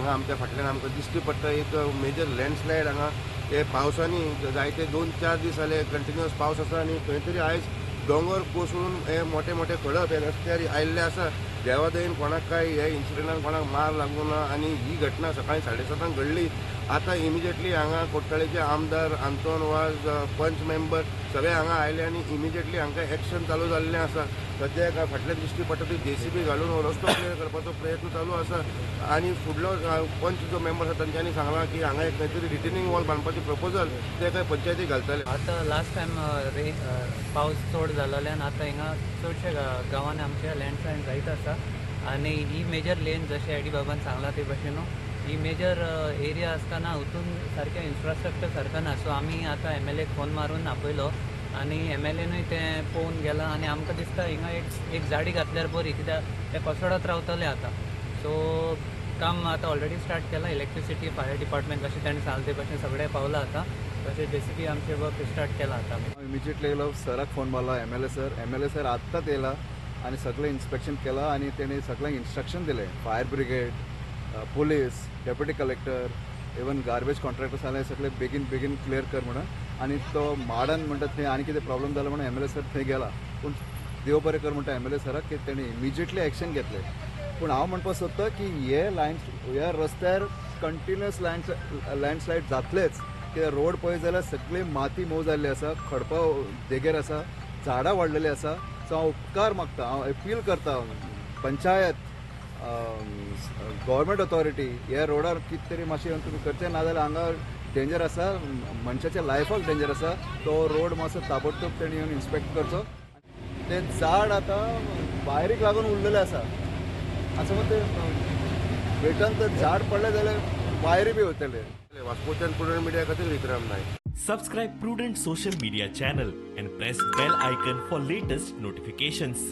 हांगा आमच्या फाटल्यान आमकां दिश्टी पडटा एक मेजर लँडस्लायड. हांगा हे पावसांनी जायते 2-4 दीस जाले कंटिन्युअस पावस आसा आनी खंय तरी आयज दोंगर कोसळून हे मोठे मोठे खडप हे रस्त्यार आयिल्ले आसा. देवादयेन कोणाक काय हे इन्सिडंटान कोणाक मार लागूं ना आनी ही घटना सकाळी 7:30 घडली. आतां इमिजिएटली हांगा कोट्टाळेचे आमदार आंतोन वाज, पंच मेंबर सगळे हांगा आयले आनी इमिजिएटली हांकां एक्शन चालू जाल्लें आसा. सद्या फाटल्यान दिश्टी पडटा ती जेसीबी घालून हो रस्तो क्लियर करपाचो प्रयत्न चालू आसा आनी फुडलो पंच जो मेंबर आसा तांच्यांनी सांगलां की हांगा एक खंय तरी रिटेनिंग वॉल बांदपाचें प्रपोजल ते खंय पंचायतीक घालतले. आतां लास्ट टायम पावस चड जाल्ल्यान आतां हिंगा चडशे गांवांनी आमच्या लँडस्लायड जायत आसा आनी ही मेजर लेन जशें एडी बाबान सांगलां ते भशेन ही मेजर एरिया आसतना हितून सारकें इन्फ्रास्ट्रक्चर सारकें ना. सो आमी आतां MLA phone मारून आपयलो आनी MLAनूय तें पळोवन गेलां आनी आमकां दिसता हिंगा एक जाडी घातल्यार बरी, कित्याक ते कोसळत रावतले आतां. सो काम आतां ऑलरेडी स्टार्ट केलां. इलेक्ट्रिसिटी, फायर डिपार्टमेंट कशें ताणें सांगलें ते भशेन सगळें पावलां आतां. तशें जेसीबी आमचें वर्क स्टार्ट केलां आतां. इमिजिएटली येयलो सराक फोन मारलो, MLA sir. MLA sir आत्ताच येयला आनी सगळें इन्स्पेक्शन केलां आनी तेणी सगळ्यांक इन्स्ट्रक्शन दिलें. Fire brigade, police, deputy collector, even garbage contractor आसले सगळे बेगीन बेगीन क्लियर कर म्हणून. आनी तो माडन म्हणटा थंय आनी कितें प्रॉब्लम जालो म्हणून MLA sir थंय गेला. पूण देव बरें कर म्हणटा MLA सराक की तेणी इमिजिएटली एक्शन घेतलें. पूण हांव म्हणपाक सोदता की हे लायन ह्या रस्त्यार कंटिन्युअस लँडस्लायड जातलेच, कित्याक रोड पळयत जाल्यार सगळी माती मोव जाल्ली आसा, खडपां देगेर आसा, झाडां वाडलेली आसा. सो हांव उपकार मागता, हांव अपील करता पंचायत, गव्हर्मेंट ऑथॉरिटी, ह्या रोडार कितें तरी मातशें येवन तुमी करचें, नाजाल्यार हांगा डेंजर आसा, मनशाच्या लायफाक डेंजर आसा. तो रोड मातसो ताबडतोब तेणी येवन इन्स्पेक्ट करचो. तें झाड आतां वायरीक लागून उरलेलें आसा. आतां समज तें बेटन तर झाड पडलें जाल्यार वायरी बी वयतले. वास्कोच्यान प्रुडंट मिडिया खातीर Vikram Naik. Subscribe Prudent Social Media channel and press bell icon for latest notifications.